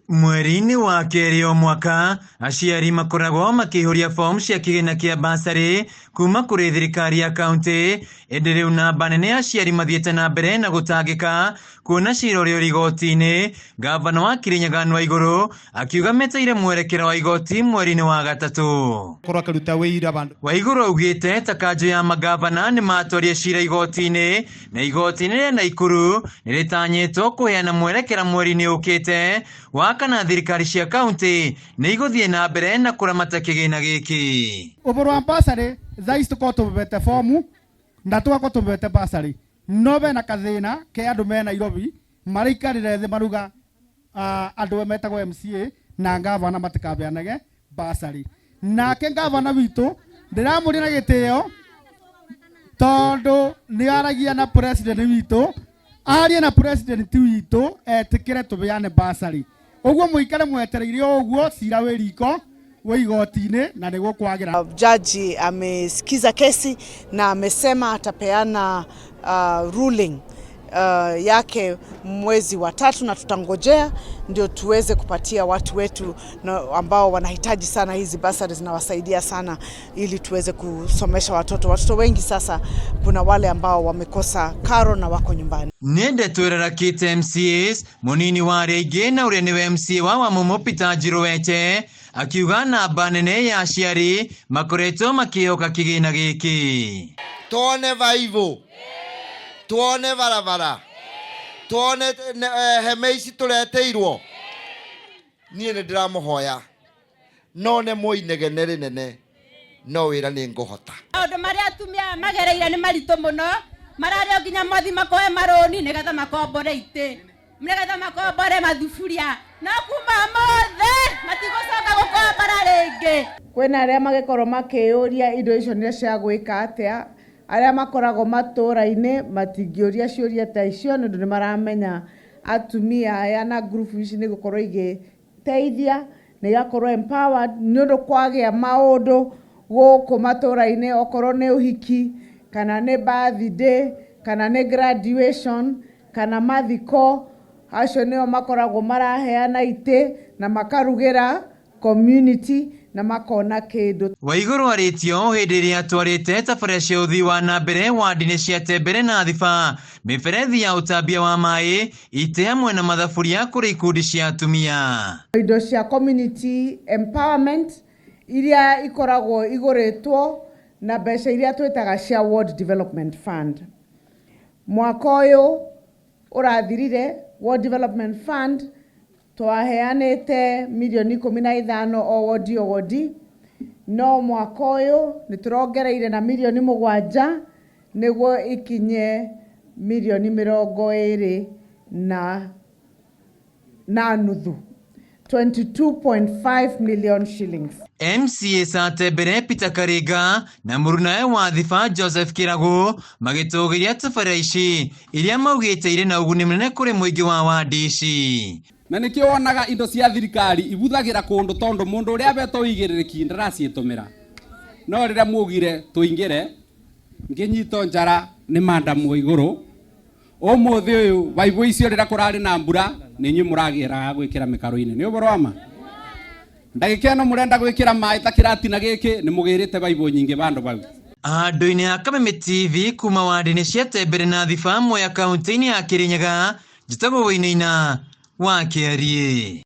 Mweri-inĩ wa kerĩ o mwaka, aciari makoragwo makĩihũria fomu cia kĩgĩna kĩa basarĩ kuma kũrĩ thirikari ya kauntĩ, ĩndĩ rĩu namba nene ya aciari mathiĩte na mbere na gũtangĩka kuona cira ũrĩa ũrĩ igoti-inĩ, ngavana wa Kirinyaga Waigũrũ akiuga metereire mwerekera wa igoti mweri-inĩ wa gatatũ. Korwo akĩruta wĩira bandũ. Waigũrũ augĩte ta kanjũ ya mangavana nĩ matwarie cira igoti-inĩ na igoti-inĩ rĩa Naikuru nĩ rĩtanyĩtwo kũheana mwerekera mweri-inĩ ũkĩte wa kana thirikari cia kaunti nĩ igũthiĩ na mbere na kũramata kĩgĩna gĩkĩ. Ũboro wa basarĩ thaa ici tũkorwo tũbete fomu na tũgakorwo tũbete basarĩ no bena kathĩna ke andũ me Nairobi maraikarire thĩ maruga andũ metagwo MCA na ngavana matikabeanage basarĩ. Nake ngavana witũ ndĩramũria na gĩtĩo tondũ nĩ aragia na president witũ, arie na president witũ etĩkĩre tũbeane basarĩ. Ũguo mũikare mwetereire ũguo cira wĩ riko wĩ igoti-inĩ na nĩguo kwagĩra. Jaji amesikiza kesi na amesema atapeana ruling yake mwezi wa tatu, na tutangojea ndio tuweze kupatia watu wetu na ambao wanahitaji sana hizi bursaries zinawasaidia sana ili tuweze kusomesha watoto. Watoto wengi sasa, kuna wale ambao wamekosa karo na wako nyumbani. Nĩ ndeto ĩrarakĩte MCAs mũnini wa arĩa aingĩ na ũrĩa nĩwe MCA wa Wamumu Peter Njiru Weche akiuga namba nene ya aciari makoretwo makĩhoka kĩgĩna gĩkĩ. Tuone vaivu, tuone barabara, tuone hema ici tũreteirwo. Niĩ nĩ ndĩramũhoya no nĩ mũinegene rĩnene no wĩra nĩ ngũhota. Maũndũ marĩa atumia magereire nĩ maritũ mũno, mararĩo nginya mothi makoe marũni nĩgetha makombore itĩ, nĩgetha makombore mathuburia, no kuma ũmũthĩ matigũcoka gũkombora rĩngĩ. Kwĩna arĩa magĩkorwo makĩyũria indo icio nĩ cia gwĩka atĩa, arĩa makoragwo matũra-inĩ matingĩũria ciũria ta icio nĩ ũndũ nĩ maramenya atumia aya na ngurubu ici nĩ gũkorwo igĩteithia na igakorwo empowered nĩ ũndũ kwagĩa maũndũ gũkũ matũra-inĩ, okorwo nĩ ũhiki kana nĩ birthday kana nĩ graduation kana mathiko, acio nĩo makoragwo maraheana itĩ na makarugĩra community na makona kĩndũ. Waigũrũ arĩtio hĩndĩ ĩrĩa atwarĩte tabarĩra cia ũthii wa na mbere wandi-inĩ cia Tembere na Thiba, mĩberethi ya ũtambia wa maĩ, itĩ hamwe na mathaburia kũrĩ ikundi cia atumia. Indo cia community empowerment iria ikoragwo igũrĩtwo na mbeca iria twĩtaga cia Ward Development Fund. Mwaka ũyũ ũrathirire Ward Development Fund twaheanĩte mirioni 15 o wodi o wodi, no mwaka ũyũ nĩ tũrongereire na mirioni 7 nĩguo ikinye mirioni 25.5, 22.5 million shillings. MCA Satembere Peter Karinga na mũrunawe wa Thiba Joseph Kĩragũ magĩtũgĩria tabarĩra ici iria maugĩte irĩ na ũguni mũnene kũrĩ mũingĩ wa wandi ici. Na nĩkĩo wonaga indo cia thirikari ibuthagĩra kũndũ tondũ mũndũ ũrĩa abetwo ũigĩrĩrĩki ndaraciĩtũmĩra. No rĩrĩa mugire tũingĩre ngĩnyitwo njara nĩ madam wa igũrũ ũmũthĩ ũyũ baibũ icio rĩrĩa kũrarĩ na mbura nĩ inyuĩ mũragĩraga gwĩkĩra mĩkaro-inĩ. Nĩ ũhoro wa ma? Ndagĩka ĩno mũrenda gwĩkĩra maĩ ta kĩratina gĩkĩ nĩ mũgĩrĩte baibũ nyingĩ bandũ bau. Handũ-inĩ ha Kameme TV kuma wandi-inĩ cia Tembere na Thiba Mwea kaunti-inĩ ya Kirinyaga, njĩtagwo Wainaina wa Kĩariĩ.